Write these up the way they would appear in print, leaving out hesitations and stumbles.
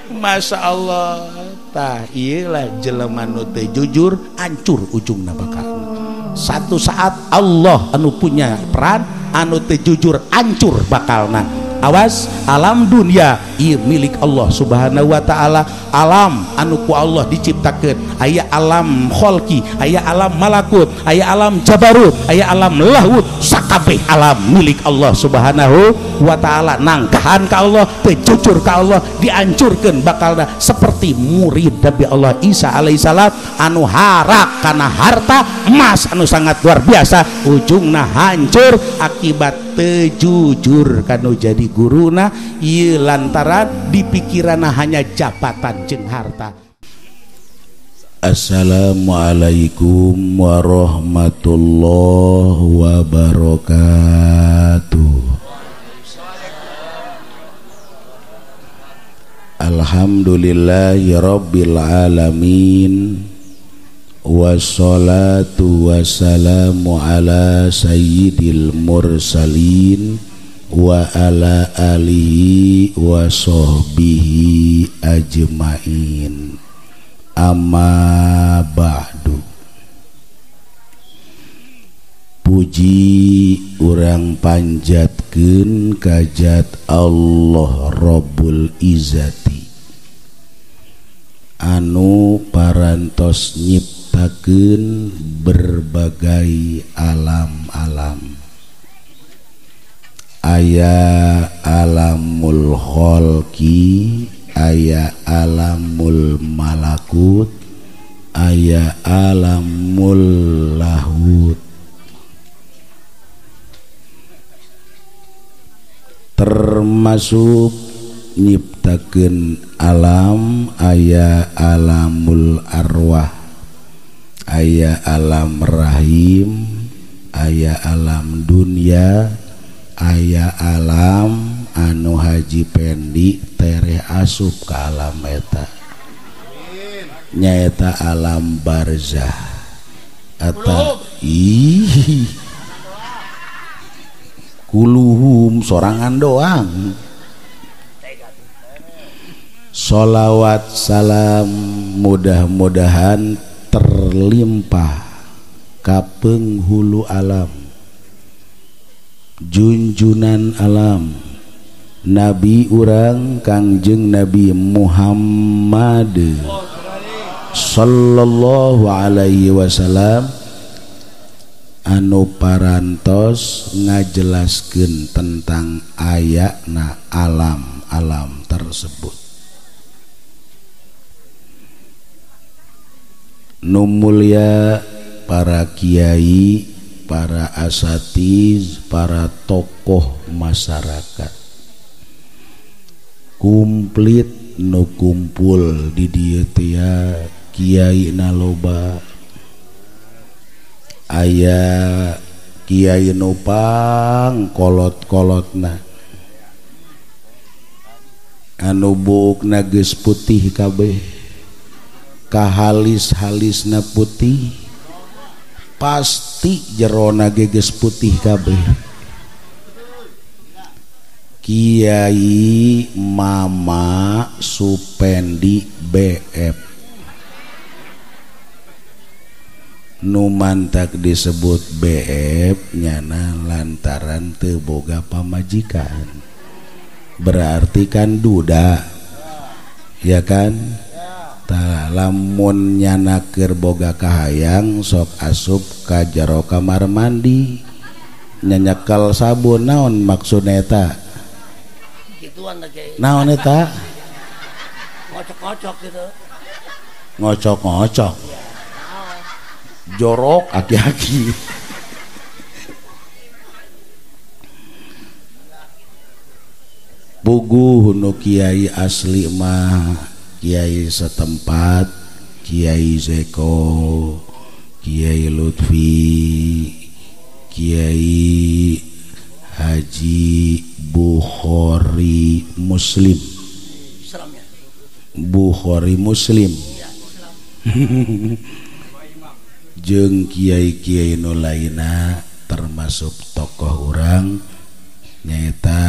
Masya Allah, tah ieu lah jelema nu teu jujur hancur ujungna bakal. Satu saat Allah anu punya peran anu teu jujur hancur bakalna. Awas, alam dunia ieu milik Allah Subhanahu wa taala, alam anu ku Allah diciptakeun, aya alam kholqi, aya alam malakut, aya alam jabarut, aya alam lahut, sakabeh alam milik Allah Subhanahu wa taala. Nangkahan ka Allah, teu jujur ka Allah, dihancurkeun bakalna seperti murid Nabi Allah Isa alaihissalam anu harak kana harta emas anu sangat luar biasa, ujungna hancur akibat teu jujur kanu jadi guruna ieu lantaran dipikiranna hanya jabatan jeung harta. Assalamualaikum warahmatullahi wabarakatuh. Alhamdulillahi rabbil alamin, wassalatu wassalamu ala sayyidil mursalin wa ala alihi wa sahbihi ajmain. Amma ba'du. Puji urang panjatkeun kajat Allah Rabbul Izzati anu parantos nyiptakeun berbagai alam-alam. Aya alamul kholqi, aya alamul malakut, aya alamul lahut. Termasuk nyiptakeun alam aya alamul arwah, aya alam rahim, aya alam dunia, aya alam anu Haji Pendi tereh asup ka alam eta, nyaeta alam barzah atau ih kuluhum sorangan doang. Sholawat salam mudah-mudahan terlimpah ka penghulu alam, junjunan alam, Nabi urang Kangjeng Nabi Muhammad sallallahu alaihi wasallam anu parantos ngajelaskeun tentang ayatna alam-alam tersebut. Nu mulia para kiai, para asatiz, para tokoh masyarakat komplit nu kumpul di dieu teh kiai na loba, aya kiai nu pang kolot-kolotna anu buukna geus putih kabeh, kahalis-halisna putih, pasti jerona ge geus putih kabeh. Kiai Mama Supendi BF nu mantak disebut BF nyana lantaran teu boga pamajikan, berarti kan duda, ya kan? Tah lamun nyana keur boga kahayang sok asup ka jero kamar mandi nyanyekel sabun, naon maksudna eta? Naon eta? Ngocok-ngocok gitu. Ngocok-ngocok. Jorok aki-aki. Puguh nu kiai asli mah kiai setempat, Kiai Zeko, Kiai Lutfi, Kiai Haji Bukhari Muslim, Bukhari Muslim, jeung kiai-kiai nu lainna termasuk tokoh urang nyaeta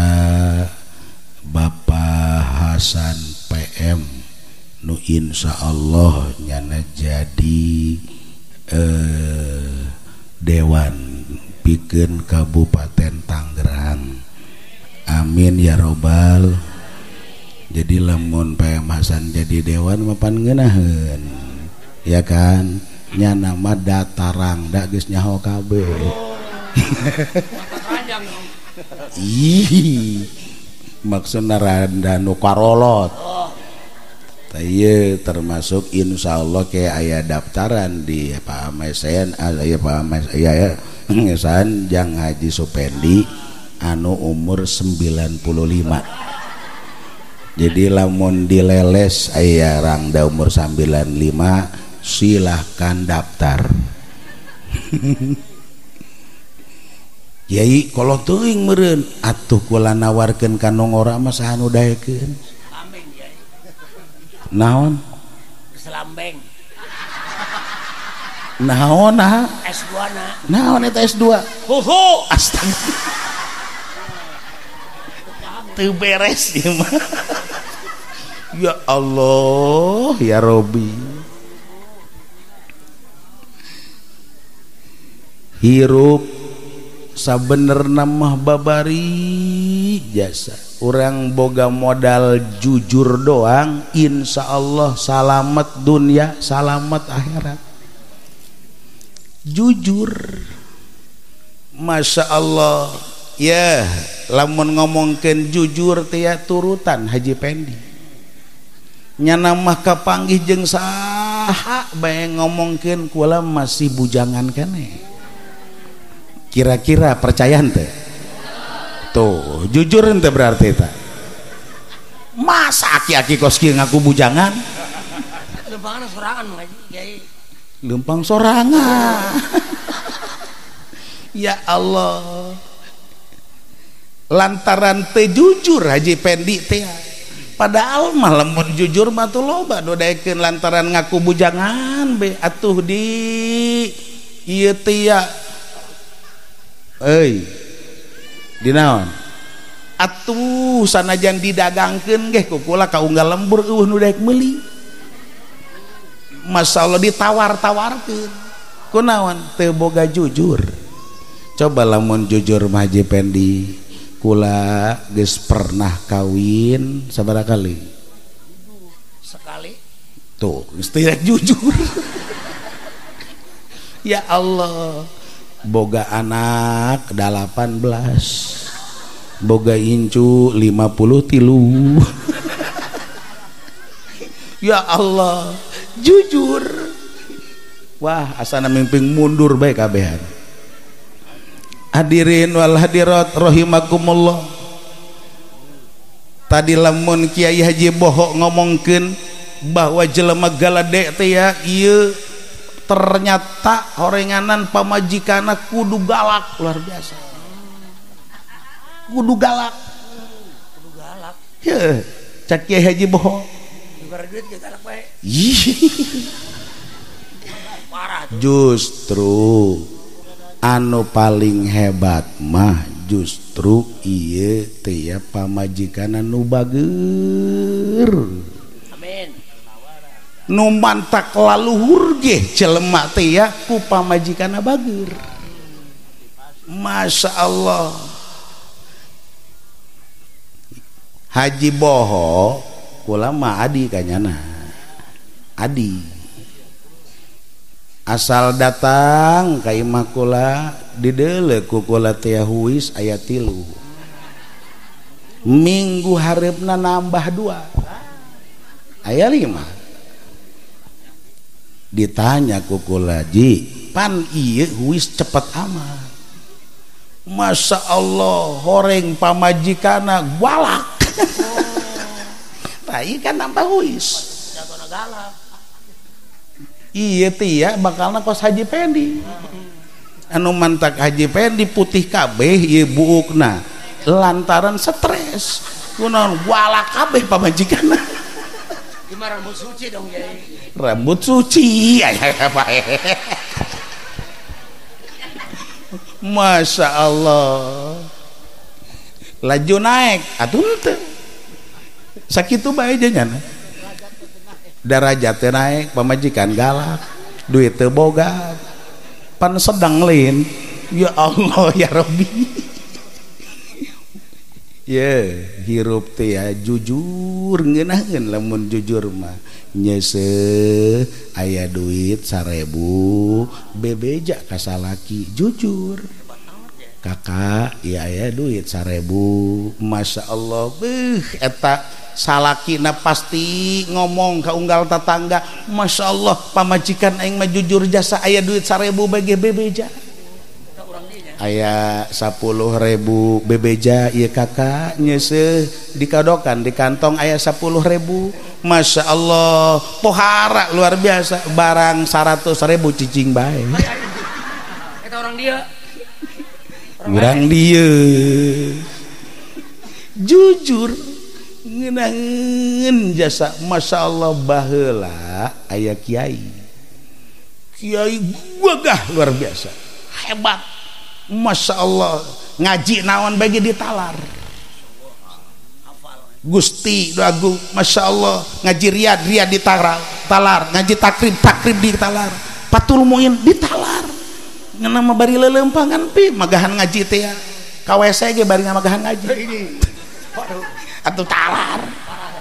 Bapak Hasan PM nu insya Allah nyana jadi dewan pikeun Kabupaten Tangerang. Amin ya robbal. Jadi lamun PM Hasan jadi dewan mapan ngeunaheun, ya kan? Nyana mah datarang da geus nyaho kabeh. Ih, maksudna randa nu karolot. Tah ieu termasuk insyaallah ke aya daftaran di Pak Amesen, aya Pak Ames, aya ngesan Jang Haji Supendi anu umur 95. Jadi lamun dileles aya rangda umur 95 silahkan daftar. Yai kalau teuing meureun atuh kula nawarkeun ka nu ngora mah saha nu daekeun. Naon? Selambeng. Naon nah? S2 na. Naon eta S2? Huhu. Astaga. Teu beres ieu mah. Ya Allah, ya Robi. Hirup sabenerna mah babari jasa. Urang boga modal jujur doang, insya Allah salamet dunia, salamet akhirat. Jujur, masya Allah. Ya, lamun ngomongkeun jujur teh turutan Haji Pendi. Nyana mah kapanggih jeung saha bae ngomongkeun kula masih bujangan keneh. Kira-kira percaya henteu? Tuh, jujur ente berarti ta. Masa aki-aki kos kieu ngaku bujangan? Lempang sorangan Haji Kiai. Lempang sorangan. Ya Allah. Lantaran teu jujur Haji Pendi teh. Padahal mah lamun jujur mah tuh loba nu daekeun lantaran ngaku bujangan be atuh di ieu teh ya. Euy. Dinaon atuh sanajan didagangkeun geh ku kula kaunggal lembur eueuh nu daek meuli. Masyaallah ditawar-tawarkeun. Kunaon teu boga jujur. Coba lamun jujur mah Haji Pendi, kula geus pernah kawin sabaraha kali? Sekali. Tuh, geus teu jujur. Ya Allah. Boga anak 18, boga incu 53. Ya Allah, jujur. Wah, asana mimping mundur bae kabehan. Hadirin wal hadirat rahimakumullah. Tadi lamun Kiai Haji Bohok ngomongkeun bahwa jelema galade teh ya ieu ternyata horenganan pamajikana kudu galak luar biasa. Kudu galak. Kudu galak. Heuh, cak Kiai Haji Bohong. Duit ge galak bae. Parah tuh. Justru anu paling hebat mah justru ieu teh ya pamajikana nu bager. Amin. Nu mantak laluhur ge jelema teh ya ku pamajikanna bager. Masya Allah. Haji Boho kula mah adi kanyana. Adi. Asal datang ka imah kula dideuleu ku kula teh huis aya 3. Minggu hareupna nambah 2. Aya 5. Ditanya ku kula, "Ji, pan ieu huis cepet amat." Masya Allah, horeng pamajikana galak. Tah ieu kan nambah huis. Ieu teh ya bakalna kos Haji Pendi. Anu mantak Haji Pendi putih kabeh ieu buukna lantaran stres. Kunaon galak kabeh pamajikana. Gimana rambut suci dong Kiai? Rambut suci Masya Allah. Laju naik atuh henteu. Sakitu bae nyana. Darajat teh naik, pamajikan galak, duit teu boga. Pan sedang lain. Ya Allah ya Rabbi. Ye, hirup teh ya jujur ngeunaheun lamun jujur mah. Nyeuseuh aya duit 1000 bebeja ka salaki jujur. Kakak, iya aya duit 1000. Masya Allah, beuh eta salakina pasti ngomong ka unggal tetangga, Masya Allah pamajikan aing mah jujur jasa aya duit 1000 bagi bebeja. Aya 10.000 bebeja ieu kakak nyeuseuh dikadokan di kantong aya 10.000. Masya Allah pohara luar biasa barang 100.000 cicing bae. Eta orang dia. Urang dia. Jujur ngeunaheun jasa. Masya Allah baheula aya kiai. Kiai gagah luar biasa. Hebat. Masya Allah ngaji naon bagi ditalar. Gusti doagu Masya Allah ngaji riyad riyad ditalar, talar ngaji takrib takrib ditalar, Fathul Muin ditalar. Ngeunah mah bari leuleumpangan pi magahan ngaji teh ya. Ka WC ge bari ngamagahan ngaji. Atuh talar.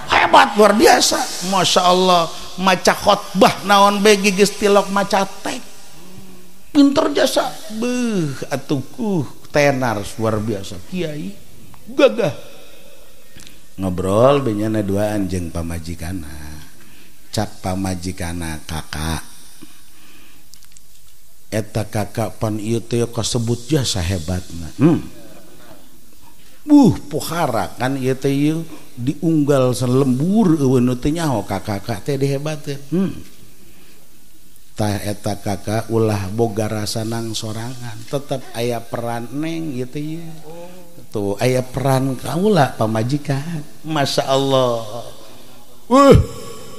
Hebat luar biasa. Masya Allah maca khotbah naon bagi geus tilok maca tek. Pinter jasa, beuh atuh tenar luar biasa kiai gagah. Ngobrol benyana duaan jeung pamajikana. Cak pamajikana kakak. Eta kakak pan ieu teh kasebut jasa hebatna. Pohara kan ieu teh ieu diunggal salembur eueun nu teu nyaho kakak teh dihebatkeun. Tah eta kakak ulah boga rasa nang sorangan, tetep aya peran neng ieu teh ieu. Tuh aya peran kaula pamajikan. Masya Allah.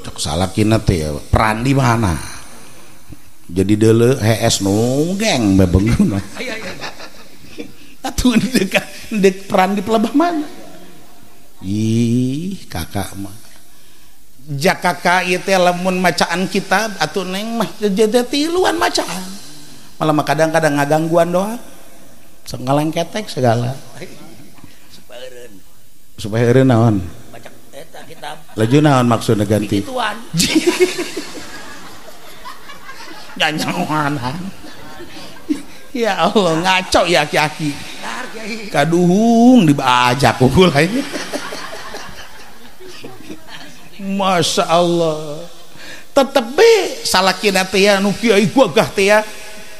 Cek salakina teh peran di mana? Jadi deuleu hees nunggeng bebengeuna. Atuh deuk peran di pelebah mana? Ih, kakak mah. Jak kakak ieu teh lamun macaan kitab atuh neng mah jadi tiluan macaan. Malah mah kadang-kadang ngagangguan doang. Sok ngalengketek segala. Supaya eureun naon? Baca eta kitab. Laju naon maksudna ganti? Gituan. Nyanyawan. Ya Allah ngaco ya aki-aki. Kaduhung dibajak unggul aja. Masya Allah. Tetep be salakina teh ya nu kiai gagah teh ya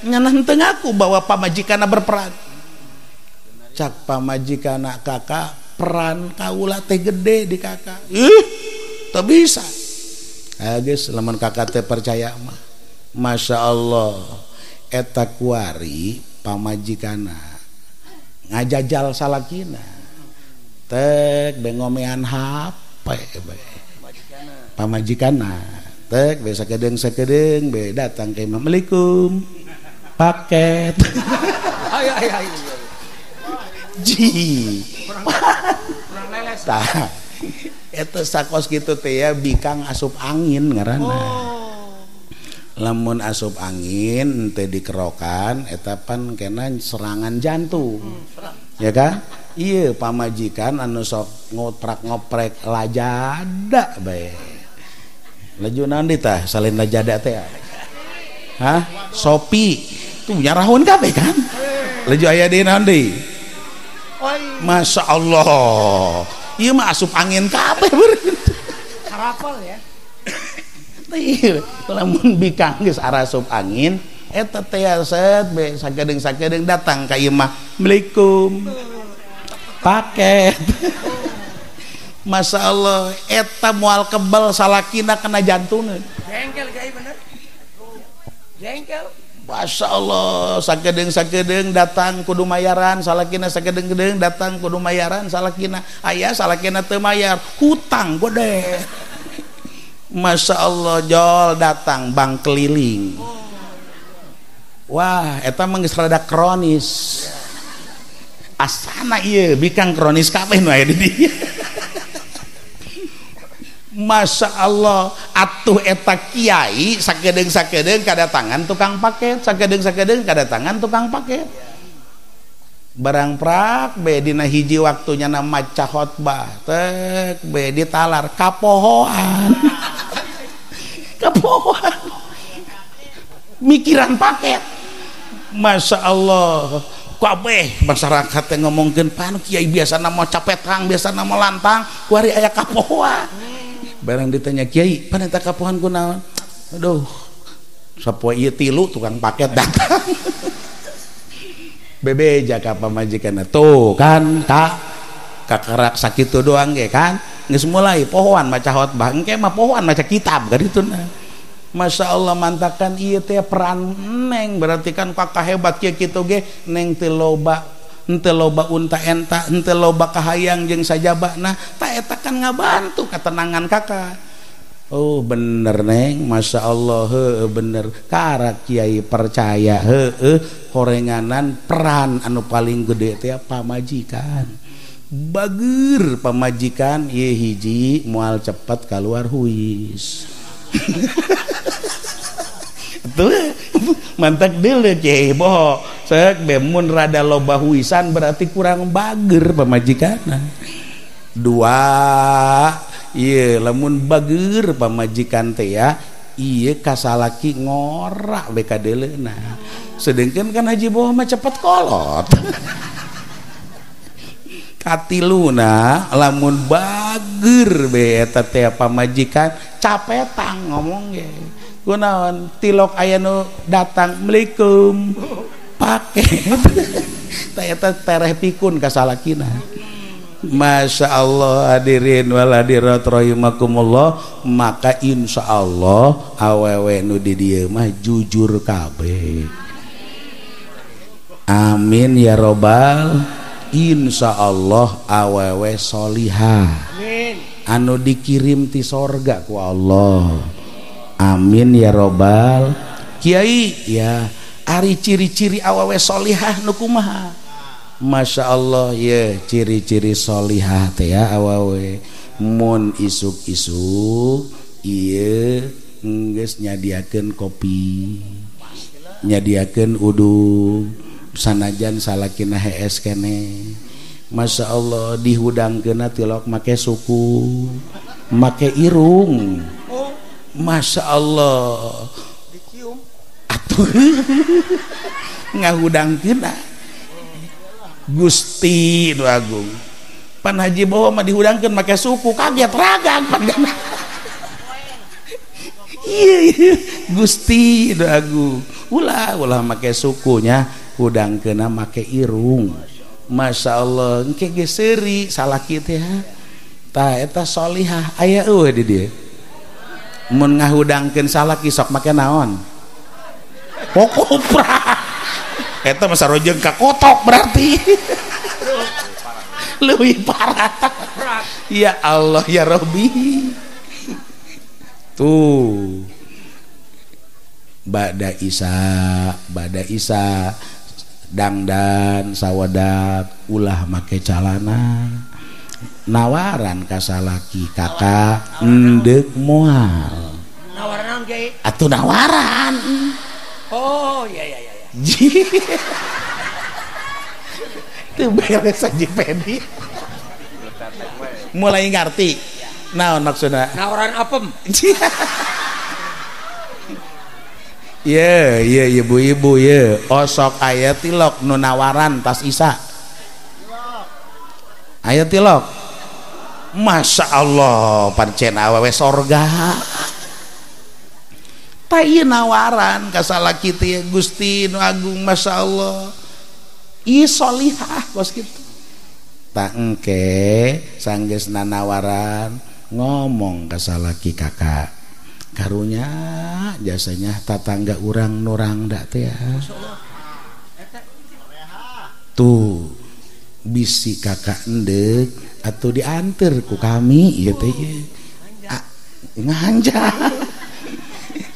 nyanah teu ngaku bahwa pamajikanna berperan. Cak pamajikanna kakak peran kaula teh gede di kakak. Ih, teu bisa. Geus lamun kakak teh percaya mah. Masya Allah eta kuari pamajikana ngajajal salakina tek bengomean HP be pamajikana tek be sakedeung-sakedeung be datang ke imam, Assalamualaikum paket. Ji kurang leles tah eta sakos kitu teh ya bikang asup angin ngaranna. Lamun asup angin teh dikerokan eta pan kena serangan jantung. Ya kan? Iya pamajikan anu sok ngoprak-ngoprek lajada bae. Laju naon deui tah salin lajada teh? Hah? Sopi. Tuh nyarahun kabeh kan? Laju aya deui naon deui? Masya Allah. Ieu mah asup angin kabeh beureun. Harapal ya. Lamun bikang geus arasup angin eta teh set be sakedeung-sakedeung datang ka ieu mah Assalamualaikum paket. Masya Allah eta moal kebal salakina kena jantungeun. Jengkel kiai bener. Jengkel. Masya Allah sakedeung-sakedeung datang kudu mayaran salakina sakedeung-kedeung datang kudu mayaran salakina aya salakina teu mayar hutang gede. Masya Allah jol datang bank keliling. Wah eta mah geus rada kronis. Asana ieu bikang kronis kabeh nu aya di dieu. Masya Allah atuh eta kiai sakedeung-sakedeung kadatangan tukang paket, sakedeung-sakedeung kadatangan tukang paket. Barang prak be dina hiji waktunya na maca khotbah tek be ditalar kapohoan. Kapohoan mikiran paket. Masya Allah kabeh masyarakat yang ngomongkeun pan kiai biasana maca petang biasana mah lantang kuari aya kapohoan. Barang ditanya kiai pan eta kapohoan kunaon, aduh sapoe ieu tilu tukang paket datang. Bebeja ka pamajikanna tuh kan kak kakarak sakitu doang ge kan geus mulai pohoan maca khotbah engke mah pohoan maca kitab ka dituna. Masya Allah mantakan ieu teh peran neng berarti kan kakak hebat kieu kitu ge neng teu loba henteu loba unta enta henteu loba kahayang jeung sajabana ta eta kan ngabantu ketenangan kakak. Oh bener neng, Masya Allah heueuh bener karak kiai percaya heueuh horenganan peran anu paling gede teh pamajikan. Bager pamajikan ieu hiji moal cepet kaluar huis. Tuh mantak deuleu kiai boho sek bemun rada loba huisan berarti kurang bager pamajikanna. Dua ieu lamun bager pamajikan teh ya ieu kasalaki ngorak we kadeuleuna. Sedengkeun kan haji boho mah cepet kolot. Katiluna lamun bager be eta teh pamajikan capetang ngomong ge. Kunaon tilok aya nu datang melikum paket. Tah eta tereh pikun ka salakina. Masya Allah hadirin wal hadirat rahimakumullah, maka insya Allah awewe nu di dieu mah jujur kabeh. Amin ya robbal. Insya Allah awewe solihah. Amin. Anu dikirim ti sorga ku Allah. Amin ya robbal. Kiai ya ari ciri-ciri awewe solihah nu kumaha? Masya Allah ya ciri-ciri solihah teh ya awewe mun isuk-isuk ieu geus nyadiakeun kopi, nyadiakeun udung sanajan salakina hees keneh. Masya Allah dihudangkeunna tilok make suku make irung. Masya Allah dicium atuh ngahudangkeunna Gusti nu agung. Pan haji bawa mah dihudangkeun make suku kaget ragang pan. Iya Gusti nu agung ulah ulah make sukunya hudangkeunna make irung. Masya Allah engke ge seuri salaki teh tah eta solihah aya eueuh di dieu. Mun ngahudangkeun salaki sok make naon? Pokopra. Eta mah sarojeng ka kotok berarti. Leuwih parah. Ya Allah ya Rabbi. Tuh. Ba'da Isa dangdan sawadak ulah make calana. Nawaran ka salaki kakak endek moal. Nawaran naon kiai? Atuh nawaran. Oh iya iya iya. Itu beres aja Pedi. Mulai ngerti. Naon maksudna? Nawaran apem. Ye, ye ibu-ibu ye, osok aya tilok nu nawaran tas Isa. Aya tilok. Masya Allah, pancen awewe sorga. Ta ieu nawaran ka salaki teh Gusti nu agung Masya Allah. Ieu solihah kos kitu. Ta engke sanggeusna nawaran ngomong ka salaki kakak. Karunya jasanya tatangga urang nu rangda teh ya. Tuh bisi kakak endek atau diantar ku kami ieu teh. Nganja.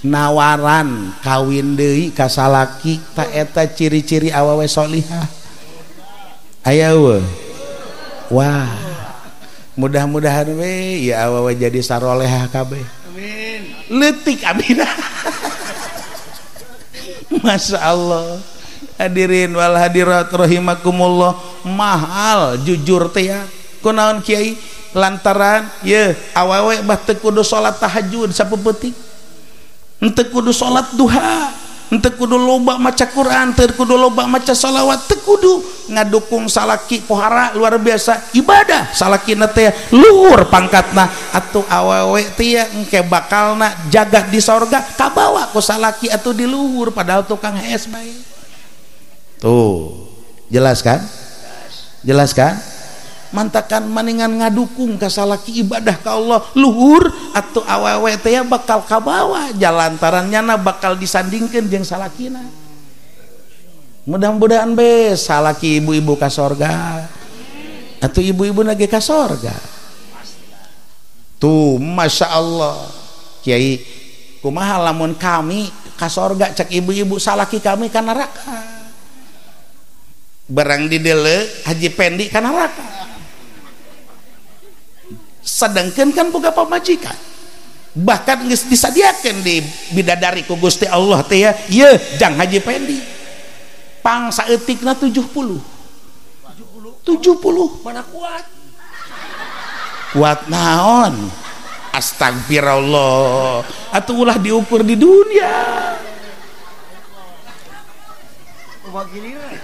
Nawaran kawin deui ka salaki ta eta ciri-ciri awewe solihah. Aya eueuh. Wah. Mudah-mudahan we ya awewe jadi sarolehah kabeh. Amin. Leutik amin. Masya Allah. Hadirin wal hadirat rahimakumullah, mahal jujur teh ya. Kunaon kiai? Lantaran ye awewe bah teu kudu salat tahajud sapeupetik. Henteu kudu salat duha, henteu kudu loba maca Quran, teu kudu loba maca salawat, teu kudu ngadukung salaki pohara luar biasa ibadah salakina teh luhur pangkatna atuh awewe teh engke bakalna jaga di sorga kabawa ku salaki atuh di luhur padahal tukang hees bae. Tuh, jelas kan? Jelas kan? Mantakan maningan ngadukung ka salaki ibadah ka Allah luhur atau awewe teh bakal kabawa jalantaran nyana bakal disandingkeun jeung salakina. Mudah-mudahan be salaki ibu-ibu ka sorga atau ibu-ibu nage ka sorga. Tuh, Masya Allah. Kiai kumaha lamun kami ka sorga cek ibu-ibu salaki kami ka neraka. Barang didele Haji Pendi ka neraka. Sedangkan kan boga pamajikan, bahkan geus disadiakeun di bidadari ku Gusti Allah teh ya, ye jang Haji Pendi pang saeutikna 70 70 mana kuat kuat naon, astagfirullah, atuh ulah diukur di dunia.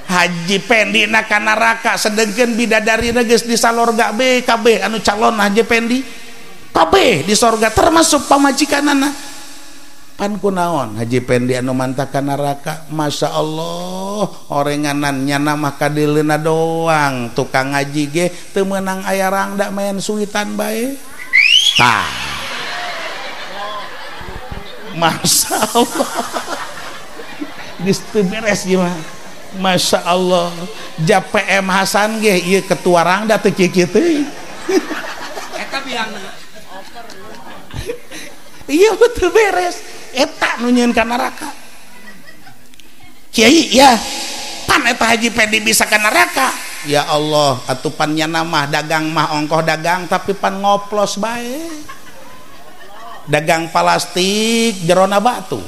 Haji Pendi na ka neraka sedengkeun bidadarina geus di salorga be kabeh anu calon Haji Pendi kabeh di sorga termasuk pamajikanana. Pan kunaon Haji Pendi anu mantah ka neraka? Masya Allah, orenganan nyana mah kadileuna doang, tukang ngaji ge teu meunang aya rangda main suitan bae. Tah, Masya Allah, geus teu beres ieu mah. Masya Allah, ja PM Hasan ge ieu ketua rangda teu kieu-kieu teuing. Eta biangna. Ieu teu beres, eta nu nyieun ka neraka. Kiai ya, pan eta Haji Pendi bisa ka neraka. Ya Allah, atuh pan nyana mah dagang mah ongkoh dagang tapi pan ngoplos bae. Dagang plastik jerona batu.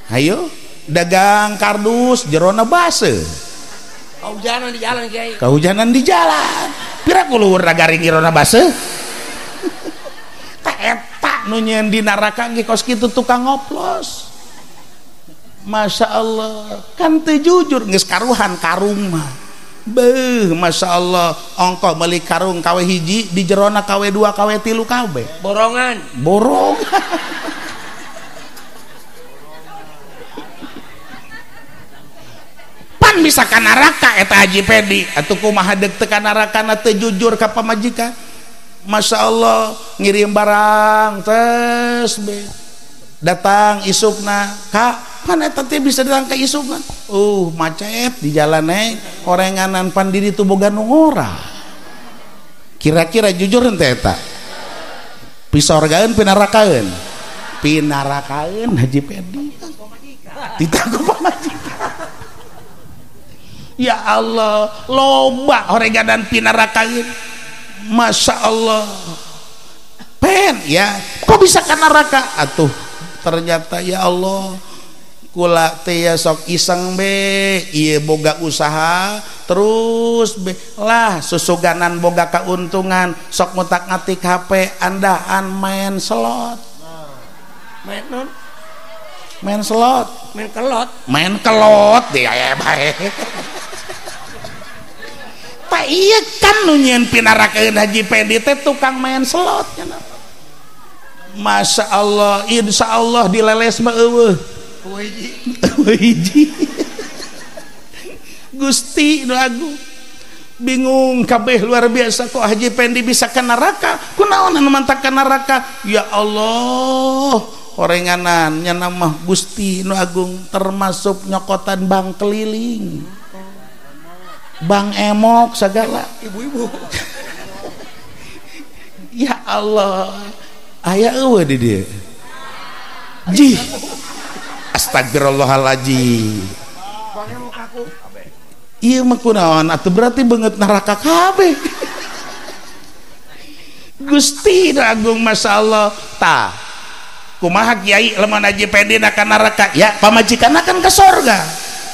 Hayo dagang kardus jerona base. Kahujanan di jalan kiai. Kahujanan di jalan. Pira ku luhur garing jerona base? Tah eta nu nyieun di neraka ge kos kitu tukang ngoplos. Masya Allah, kan teu jujur geus karuhan karung mah. Beuh, Masya Allah, ongkoh meuli karung kawe hiji di jerona kawe dua kawe tilu kabe. Borongan. Borongan. Bisa ka neraka eta Haji Pendi atuh kumaha deuk teu ka neraka na teu jujur ka pamajikan. Masya Allah, ngirim barang tes be datang isukna ka pan eta teh bisa datang ka isukna, macet di jalan neng orenganan pan diri tu boga nu ngora. Kira-kira jujur henteu eta? Pisorgaeun pinarakaeun? Pinarakaeun Haji Pendi titah ku pamajikan. Ya Allah, loba oreganan pinarakaeun. Masya Allah. Pen ya, kok bisa ka neraka? Atuh ternyata ya Allah, kula teh ya sok iseng be, ieu boga usaha terus be lah susuganan boga keuntungan, sok ngutak-ngatik HP andaan main slot. Main non? Main slot, main kelot, main kelot dia bae. Tak iya kan nu nyieun pinarakaeun Haji Pendi teh tukang main slot nya. Masya Allah, insya Allah dileles mah eueuh. Hiji. Gusti nu agung. Bingung kabeh luar biasa kok Haji Pendi bisa ke neraka. Kunaon anu mantak ka neraka? Ya Allah, orenganan nya mah Gusti nu agung termasuk nyokotan bank keliling. Bang emok segala ibu-ibu. Ya Allah, aya eueuh di dieu. Jih. Astagfirullahaladzim. Bang emok aku. Ieu mah kunaon atuh berarti beungeut neraka kabeh. Gusti Agung Masya Allah. Tah kumaha kiai lamun Haji Pendi ka neraka ya pamajikan akan ke sorga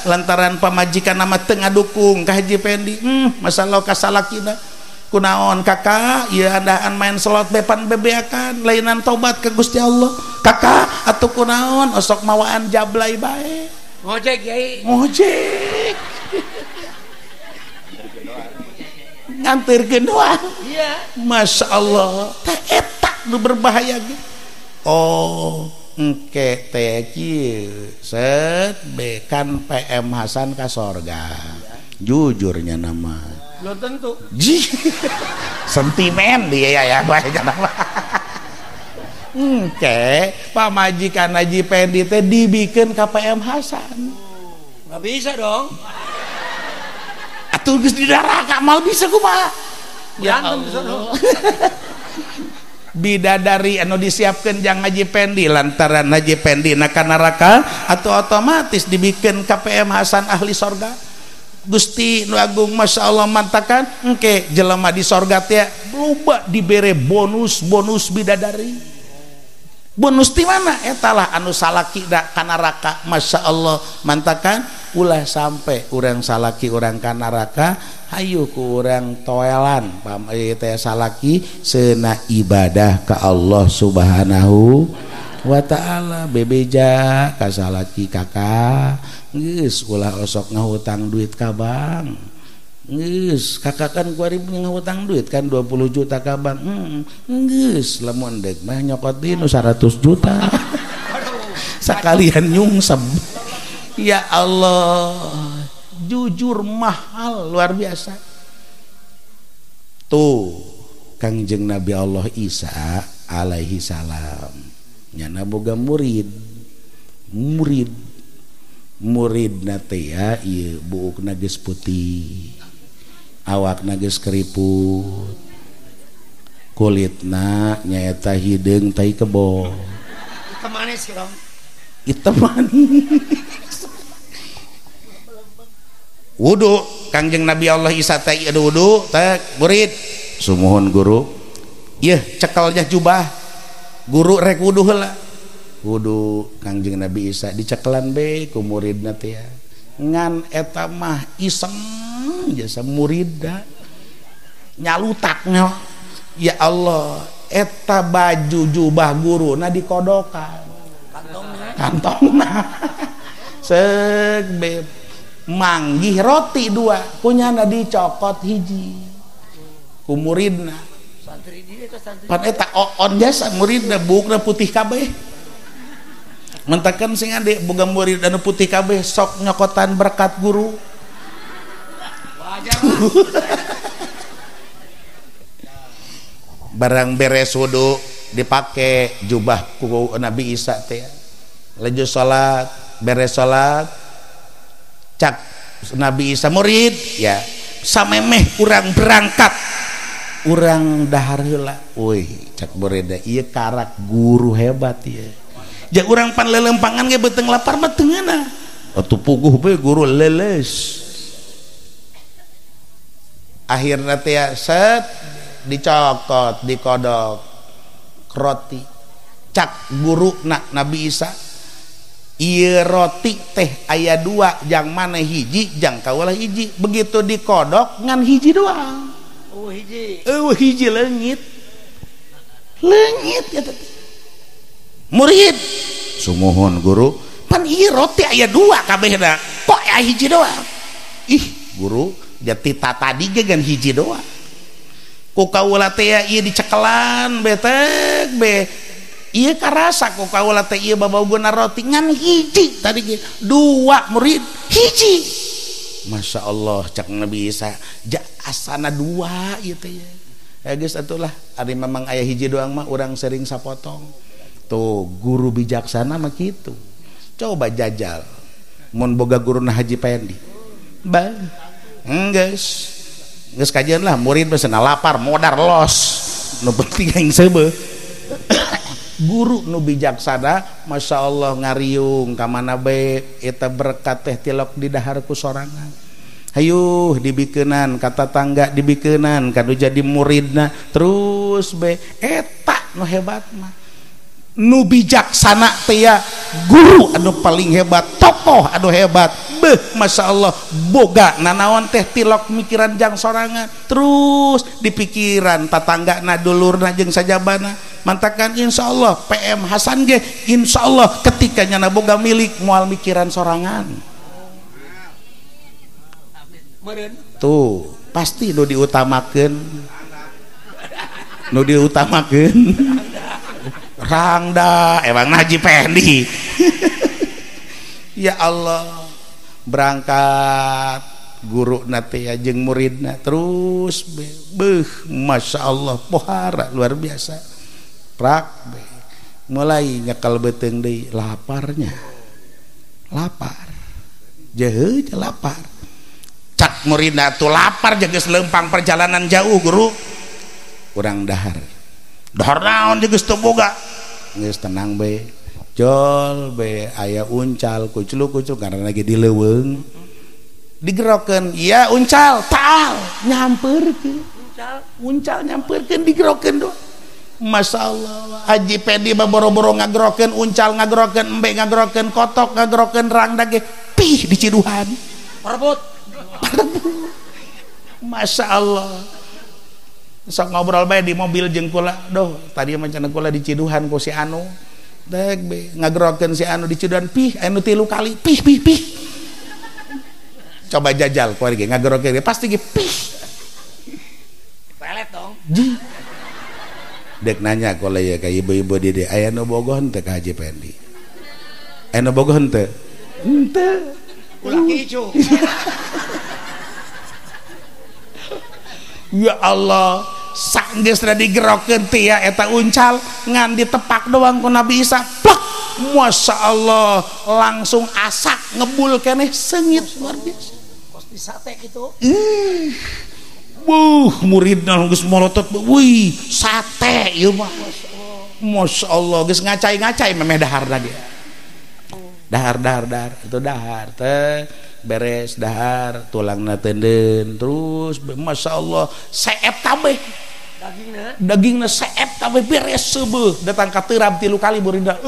lantaran pamajikan nama teu ngadukung ka Haji Pendi. Masya Allah kasalakina kunaon kakak ieu andaan main slot bepan bebeakan lainan tobat ke Gusti Allah kakak atuh kunaon osok mawaan jablay bae ngojek kiai ngojek nganterkeun doang. Iya. Masya Allah teh eta nu berbahaya ge. Oh engke teh kieu set bekan PM Hasan ka sorga. Jujurnya nama belum tentu. Sentimen dia ya bae nama. Engke pamajikan Haji Pendi teh dibikeun ka PM Hasan. Enggak bisa dong. Atuh geus di neraka mal bisa kumaha? Ya Allah. Bidadari anu disiapkeun jang Haji Pendi lantaran Haji Pendi na ka neraka atau otomatis dibikeun ka PM Hasan ahli sorga. Gusti nu agung Masya Allah mantakan engke jelema di sorga teh loba dibere bonus-bonus bidadari. Bonus di mana? Eta lah anu salaki da ka neraka. Masya Allah mantakan ulah sampai urang salaki urang ka neraka hayu ku urang toelan pam ieu teh salaki seuna ibadah ka Allah Subhanahu wa ta'ala. Bebeja ka salaki kakak geus ulah osok ngahutang duit ka bank geus kakak kan kuari ngahutang duit kan 20 juta ka bank geus lamun deuk mah nyokot deui nu 100 juta sakalian nyungsep. Ya Allah jujur mahal luar biasa. Tuh Kangjeng Nabi Allah Isa alaihi salam nyana boga murid murid teh ya ieu buukna geus putih awakna geus keriput kulitna nyaeta hideung tai kebo hitam manis dong hitam manis. Wudu Kangjeng Nabi Allah Isa teh ieu wudu teh murid sumuhun guru ieu cekelnya jubah guru rek wudu heula wudu Kangjeng Nabi Isa dicekelan be ku muridna teh ngan eta mah iseng jasa muridna nyalutaknya. Ya Allah eta baju jubah guruna dikodokan kantongna seuk be manggih roti dua kunyana dicokot hiji ku muridna pan eta oon jasa muridna buukna putih kabeh mentakan sing ade boga murid anu putih kabeh sok nyokotan berkat guru. Wajar. Barang beres wudu dipake jubah ku Nabi Isa teh laju salat beres salat cak Nabi Isa murid ya samemeh urang berangkat urang dahar heula euy cak murid ieu karak guru hebat ieu ja urang pan lelempangan ge beuteung lapar mah teu ngeunah atuh puguh bae guru leles. Akhirna teh set dicokot dikodok roti cak guru na Nabi Isa ieu roti teh aya dua jang mana hiji jang kaulah hiji begitu dikodok ngan hiji doang. Oh hiji eueuh hiji leungit leungit eta teh murid sumuhun guru pan ieu roti aya dua kabehna kok aya hiji doang ih guru jati tadi ge ngan hiji doang ku kaula teh ieu dicekelan betek be ieu karasa ku kaula teh ieu babauguna roti ngan hiji tadi ge dua murid hiji. Masya Allah cak Nabi Isa ja asana dua ieu teh ya geus atulah ari memang aya hiji doang mah urang sering sapotong. Tuh guru bijaksana mah kitu. Coba jajal mun boga guruna Haji Pendi bah geus geus kajian lah murid mah cenah lapar modar los nu penting aing seubeuh. Guru nu bijaksana Masya Allah ngariung ka mana bae eta berkat teh tilok di dahar ku sorangan. Hayuh dibikeunan ka tatangga dibikeunan kanu jadi muridna terus be eta nu hebat mah. Nu bijaksana teh ya guru anu paling hebat, tokoh anu hebat. Beuh Masya Allah boga nanaon teh tilok mikiran jang sorangan terus dipikiran tatanggana dulurna jeung sajabana. Mantakan insya Allah PM Hasan ge insya Allah ketika nyana boga milik moal mikiran sorangan. Tuh pasti nu diutamakeun, nu diutamakeun Rangda emang Haji Pendi. Ya Allah berangkat guru nate ya jeung muridna terus beuh Masya Allah pohara luar biasa prak be. Mulai nyekal beuteung deui laparnya, lapar jeuh lapar cak muridna tuh lapar geus leumpang perjalanan jauh guru urang dahar dahar naon geus teu boga geus tenang be jol be aya uncal kucluk-kucluk karena lagi di leuweung digerokeun iya uncal taal nyampeurkeun uncal uncal nyampeurkeun digerokeun doang. Masya Allah Haji Pedi mah boro-boro ngagerokeun uncal ngagerokeun embe ngagerokeun kotok ngagerokeun rangda ge pih diciduhan parebut parebut. Masya Allah sok ngobrol bae di mobil jeung kula doh tadi mah cenah kula diciduhan ku si anu dek be ngagerokeun si anu diciduhan pih anu 3 kali pih pih pih coba jajal kuari ge ngagerokeun pasti ge pih pelet dong ji dek nanya kula ya ka ibu-ibu di dieu aya nu bogoh henteu ka Haji Pendi aya nu bogoh henteu henteu ulah kicu. Ya Allah sanggeus digerokeun teh ya eta uncal ngan ditepak doang ku Nabi Isa plek Masya Allah langsung asak ngebul keneh sengit luar biasa kos di sate kitu buh muridna geus molotot wih sate ieu mah Masya Allah geus ngacai-ngacai memeh daharna dia dahar dahar dahar itu dahar teh beres dahar tulangna teunden terus Masya Allah seep kabeh dagingna dagingna seep kabeh beres seubeuh datang ka teurab 3 kali muridna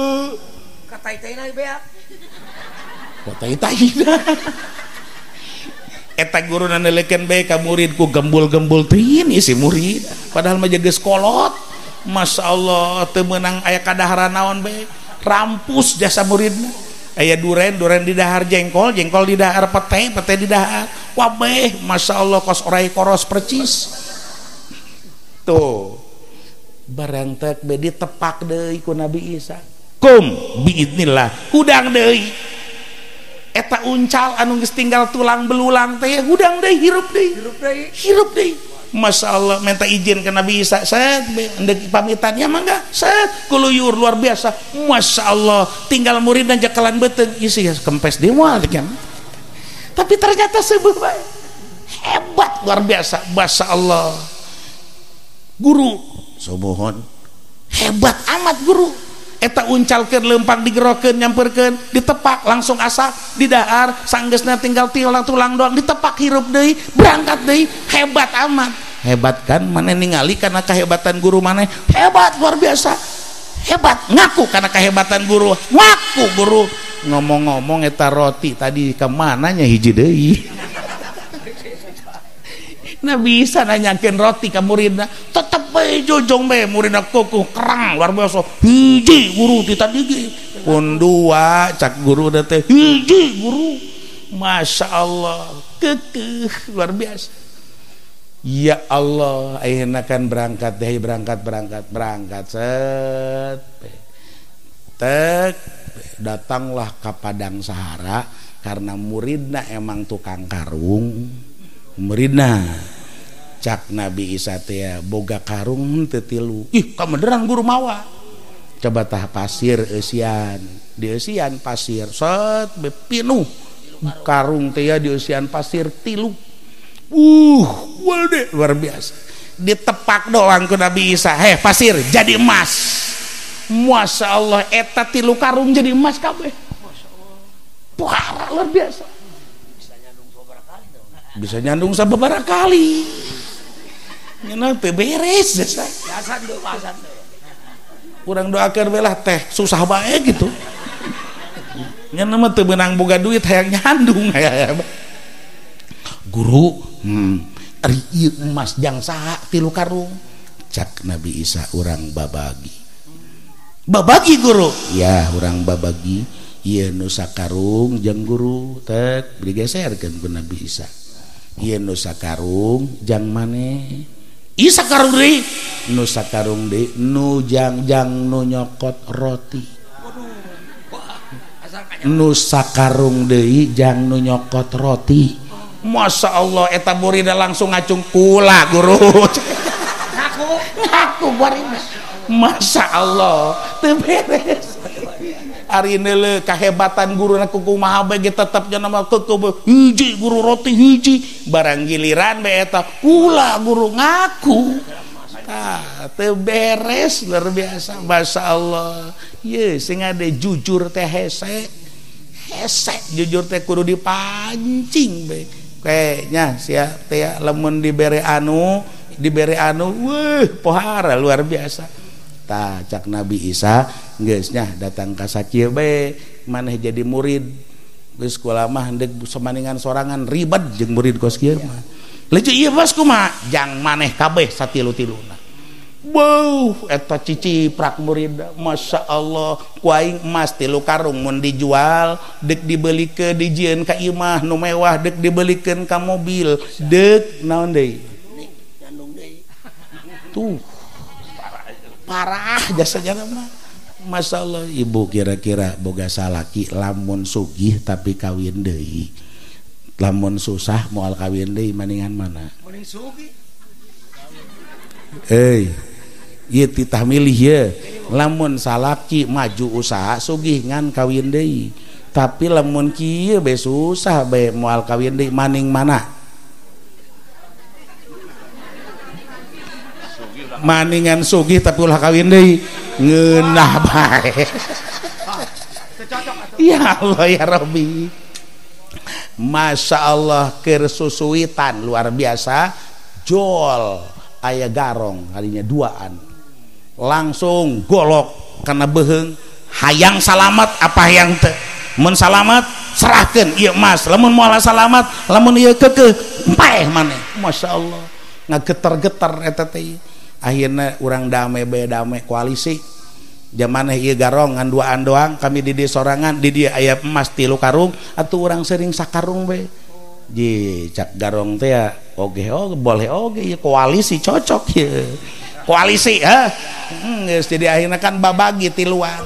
ka tai-taina beak ka tai-taina eta guruna neulekeun bae ka murid ku gembul-gembul teuing si murid padahal mah geus kolot Masya Allah teu meunang aya kadaharan naon bae rampus jasa muridna aya duren, duren di dahar jengkol, jengkol di dahar pete, pete di dahar wabeh Masya Allah kos orai koros percis tuh barang tek be ditepak deui ku Nabi Isa kum biidnillah hudang deui eta uncal anu geus tinggal tulang belulang teh hudang deui hirup deui hirup deui hirup deui Masya Allah minta izin ke Nabi Isa set endek pamitan ya mangga set kuluyur luar biasa Masya Allah tinggal murid dan jakalan beuteung isi kempes deui moal kan tapi ternyata seubeuh bae hebat luar biasa Masya Allah guru sobohon hebat amat guru eta uncalkeun leumpang digerokeun nyamperkeun ditepak langsung asak didahar sanggeusna tinggal tulang doang ditepak hirup deui berangkat deui hebat amat hebat kan maneh ningali karena kehebatan guru maneh hebat luar biasa hebat ngaku karena kehebatan guru ngaku guru ngomong-ngomong eta roti tadi kemananya hiji deui nah bisa nanyakeun roti ka muridna tetep bae jojong bae muridna kukuh kerang luar biasa hiji guru ti tadi ge pun dua cak guru teh hiji guru Masya Allah kekeh luar biasa. Ya Allah ayeuna kan berangkat deh berangkat berangkat berangkat set tek datanglah ke padang Sahara karena muridna emang tukang karung muridna cak Nabi Isa teh boga karung teu tilu ih kabeneran guru mawa coba tah pasir eusian dieusian pasir set pinuh karung teh dieusian pasir tilu walde luar biasa ditepak doang ku Nabi Isa heh pasir jadi emas Masya Allah eta tilu karung jadi emas kabeh. Masya Allah. Luar biasa. Bisa nyandung sababaraha kali. Nya teu beres jasa. Urang doakeun we lah teh susah bae gitu. Nya mah teu beunang boga duit hayang nyandung. Guru, ari ieu emas jang saha 3 karung? Cak Nabi Isa urang babagi. Babagi guru? Ya, urang babagi. Ieu nu sakarung jang guru tek digeserkeun ku Nabi Isa. Ieu nu sakarung jang maneh. Ieu sakarung deui, nu sakarung deui nu jang-jang nu nyokot roti. Nu sakarung deui jang nu nyokot roti. Masya Allah eta murida langsung ngacung kula guru. Ngaku ngaku murida. Masya Allah teu beres. Ari neuleuh kahebatan guruna kumaha bae ge tetep nya mah keukeuh hiji guru roti hiji barang giliran bae eta kula guru ngaku. Tah teu beres luar biasa. Masya Allah. Ye sing ade jujur teh hese. Hese jujur teh kudu dipancing bae. Kayaknya sia teh lamun dibere anu weuh pohara luar biasa. Tah cak Nabi Isa geus nya datang ka sakieu bae maneh jadi murid geus kula mah deuk samaningan sorangan ribet jeung murid kos kieu mah. Leuceuk ieu bos kumaha jang maneh kabeh satilu-tiluna. Beuh eta ciciprak murid Masya Allah ku aing emas 3 karung mun dijual deuk dibelikeun dijieun ka imah nu mewah deuk dibelikeun ka mobil deuk naon deui tuh parah jasanya mah. Masya Allah ibu kira-kira boga salaki lamun sugih tapi kawin deui lamun susah moal kawin deui maningan mana mending sugih. Ieu titah milih ye lamun salaki maju usaha sugih ngan kawin deui tapi lamun kieu bae susah bae moal kawin deui maning mana maningan sugih tapi ulah kawin deui ngeunah bae. Ya Allah ya Rabbi. Masya Allah keur susuitan luar biasa jol aya garong kalinya duaan langsung golok karena beheng hayang salamat apa hayang teu mun salamat serahkeun ieu emas lamun moal salamat lamun ieu keukeuh paeh maneh. Masya Allah ngageter-geter eta teh. Akhirna urang dame bae dame koalisi jamaneh ieu garong ngan duaan doang kami di dieu sorangan di dieu aya emas 3 karung atuh urang sering sakarung bae. Ji cak garong teh ya oge oge boleh oge ieu koalisi cocok ye koalisi ha geus jadi akhirna kan babagi tiluan.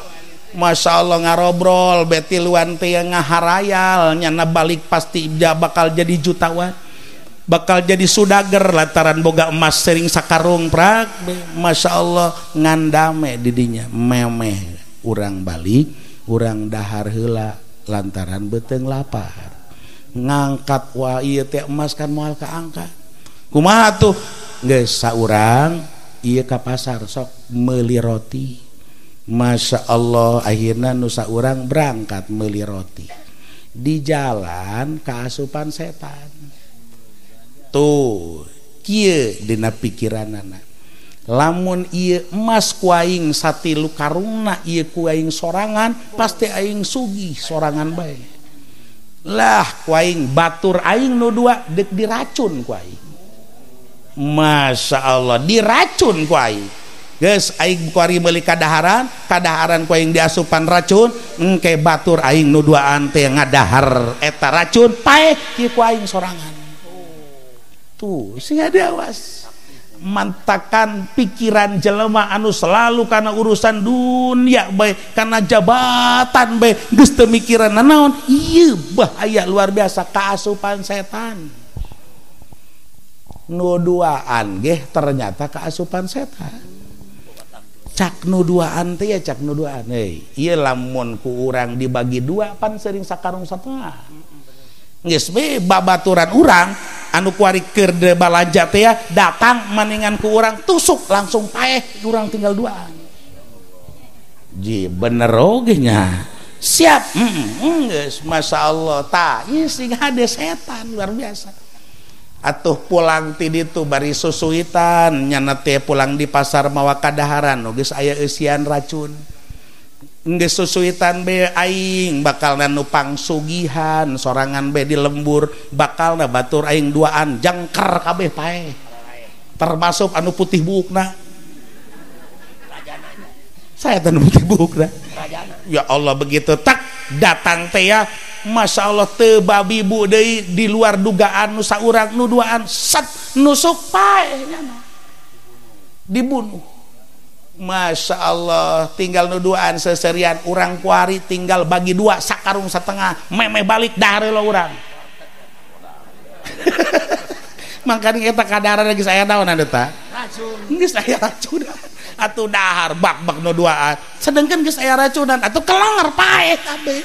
Masya Allah ngarobrol be tiluan teh ngaharayal nyana balik pasti bakal jadi jutawan bakal jadi sudager lantaran boga emas sering sakarung prak. Masya Allah ngandame didinya memeh urang balik urang dahar heula lantaran beuteung lapar ngangkat wah ieu teh emas kan moal kaangkat kumaha tuh geus saurang ieu ka pasar sok meuli roti. Masya Allah akhirna nu saurang berangkat meuli roti di jalan kaasupan setan tuh kieu dina pikiranana lamun ieu emas ku aing satilu karungna ieu ku aing sorangan pasti aing sugih sorangan bae lah ku aing batur aing nu dua deuk diracun ku aing. Masya Allah diracun ku aing geus aing kuari meuli kadaharan kadaharan ku aing diasupan racun engke batur aing nu duaan teh ngadahar eta racun paeh kieu ku aing sorangan. Tuh sing awas mantakan pikiran jelema anu selalu karena urusan dunia bae karena jabatan bae geus teu mikiran nanaon ieu bahaya luar biasa kaasupan setan. Nu duaan geh ternyata kaasupan setan. Cak nu duaan teh ya cak nu duaan heuy ieu lamun ku urang dibagi dua pan sering sakarung satengah geus we babaturan urang anu kuari keur balanja teh ya datang maningan ku urang tusuk langsung paeh urang tinggal duaan. Ji bener oge nya siap geus Masya Allah tah ieu sing hade setan luar biasa. Atuh pulang ti ditu bari susuitan nyana teh pulang di pasar mawa kadaharan geus aya eusian racun. Geus susuitan be aing bakalna nu pangsugihan sorangan be di lembur bakalna batur aing duaan jangkar kabeh paeh. Termasuk anu putih buukna. Saya teh anu putih buukna. Ya Allah begitu tak datang teh ya Masya Allah teu babi bu deui di luar dugaan nu saurang nu duaan set nusuk paeh nyana dibunuh. Masya Allah tinggal nu duaan seserian urang kuari tinggal bagi dua sakarung setengah meme balik dahar lo urang. Makanya eta kadaharan lagi saya naon eta racun geus aya racun atuh dahar bak-bak nu duaan sedangkan geus aya racunan atuh kelar paeh kabeh.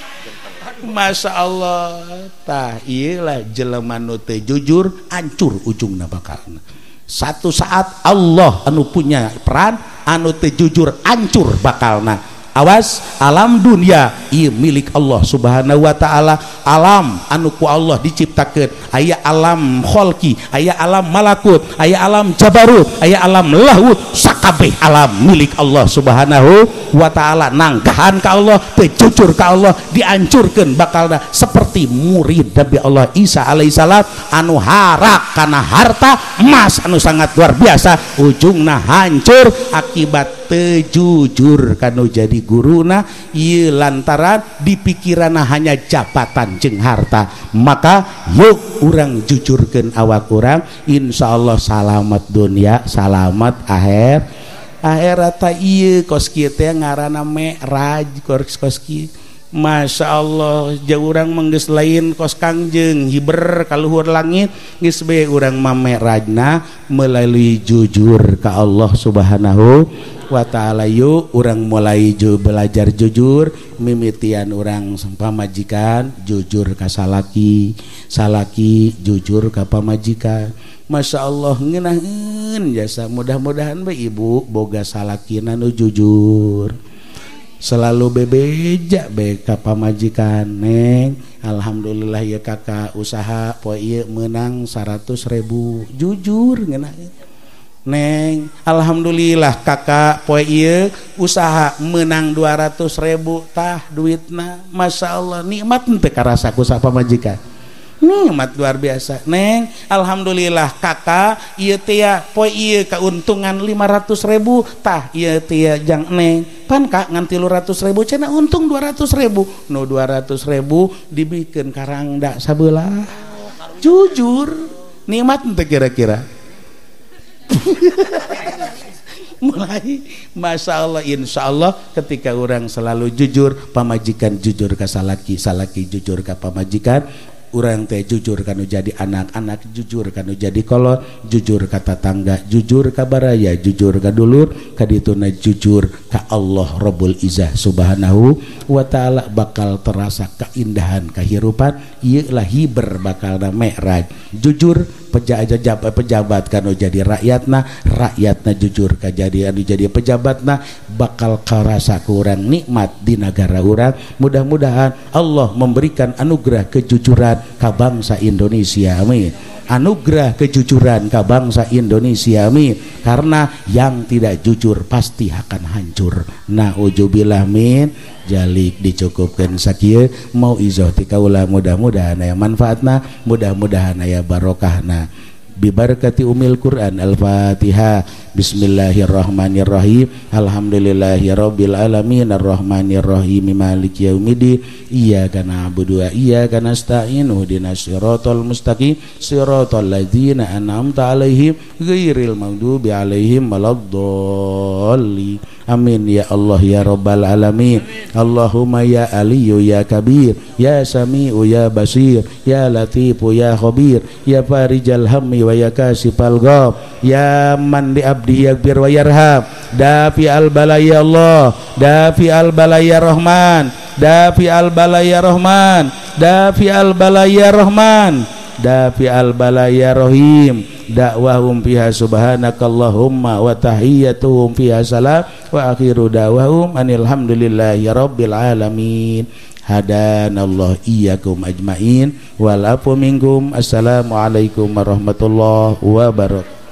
Masya Allah tah ieu lah jelema nu teu jujur hancur ujungna bakalna. Satu saat Allah anu punya peran anu teu jujur hancur bakalna. Awas alam dunia ieu milik Allah Subhanahu wa taala, alam anu ku Allah diciptakeun aya alam kholqi, aya alam malakut, aya alam jabarut, aya alam lahut, sakabeh alam milik Allah Subhanahu wa taala. Nanggahan ka Allah teu jujur ka Allah dihancurkeun bakalna seperti murid Nabi Allah Isa alaihissalam anu harak kana harta emas anu sangat luar biasa ujungna hancur akibat teu jujur kanu jadi guruna ieu lantaran di pikiranna hanya jabatan jeung harta. Maka yuk urang jujurkeun awak urang, insyaallah salamat dunia salamat akhir akhirat. Ieu kos kieu teh ngaranna mi'raj kos kieu. Masya Allah jauh urang menggeus lain kos kangjeng hiber kaluhur langit geus bae urang mah mi'rajna melalui jujur ka Allah Subhanahu wa taala. Yuk urang mulai belajar jujur mimitian urang pamajikan jujur ka salaki, salaki jujur ka pamajikan. Masya Allah ngeunaheun jasa mudah-mudahan bae ibu boga salakina nu jujur selalu bebeja bae ka pamajikan. Neng alhamdulillah ya kakak usaha poe ieu meunang 100.000 jujur ngeunaheun. Neng alhamdulillah kakak poe ieu usaha menang 200.000 tah duitna. Masya Allah nikmat teu karasa ku pamajikan, nikmat luar biasa. Neng alhamdulillah kakak ieu teh poe ieu kauntungan 500.000 tah ieu teh jang neng pan kak ngan 300.000 cenah untung 200.000 nu 200.000 dibikeun karangda sabelah. Jujur nikmat teu kira-kira. Mulai Masya Allah insya Allah ketika orang selalu jujur, pamajikan jujur ka salaki, salaki jujur ka pamajikan, urang teh jujur kanu jadi anak, anak jujur kanu jadi kolot, jujur ka tatangga, jujur ka baraya, jujur ka dulur, kadituna jujur ka Allah Rabbul Izzah Subhanahu wa taala, bakal terasa keindahan kehidupan. Ieu lah hiber bakalna mi'raj. Jujur pejabat kanu jadi rakyatna, rakyatna jujur ka jadi anu jadi pejabatna, bakal karasa kurang nikmat di negara urang. Mudah-mudahan Allah memberikan anugerah kejujuran ka bangsa Indonesia, amin. Anugerah kejujuran ka bangsa Indonesia, amin. Karena yang tidak jujur pasti akan hancur. Nauzubillah min jalik. Dicukupkan sakieu mau izoh ti kaula, mudah-mudahan aya manfaatna, mudah-mudahan aya barokahna. Bibarakati umil Quran. Al-Fatihah. Bismillahirrahmanirrahim. Alhamdulillahirabbil alamin arrahmanirrahim maliki yaumiddin. Iyyaka na'budu wa iyyaka nasta'in ihdinas siratal mustaqim siratal ladzina an'amta 'alaihim ghairil maghdubi 'alaihim waladdallin. Amin ya Allah ya rabbal alamin. Allahumma ya aliyu ya kabir ya sami'u ya basir ya latifu ya khabir ya farijal hammi wa ya kasifal gham ya man li abdi yaghfir wa yarham. Dafi al bala ya Allah, dafi al bala ya Rahman, dafi al bala ya Rahman, dafi al bala ya Rahman, dafi al bala ya Rahim. Dakwahum fiha subhanakallahumma wa tahiyyatuhum fiha salam wa akhiru da'wahum anil hamdulillahi rabbil alamin. Hadanallahu iyyakum ajmain wal afu minkum. Assalamualaikum warahmatullahi wabarakatuh.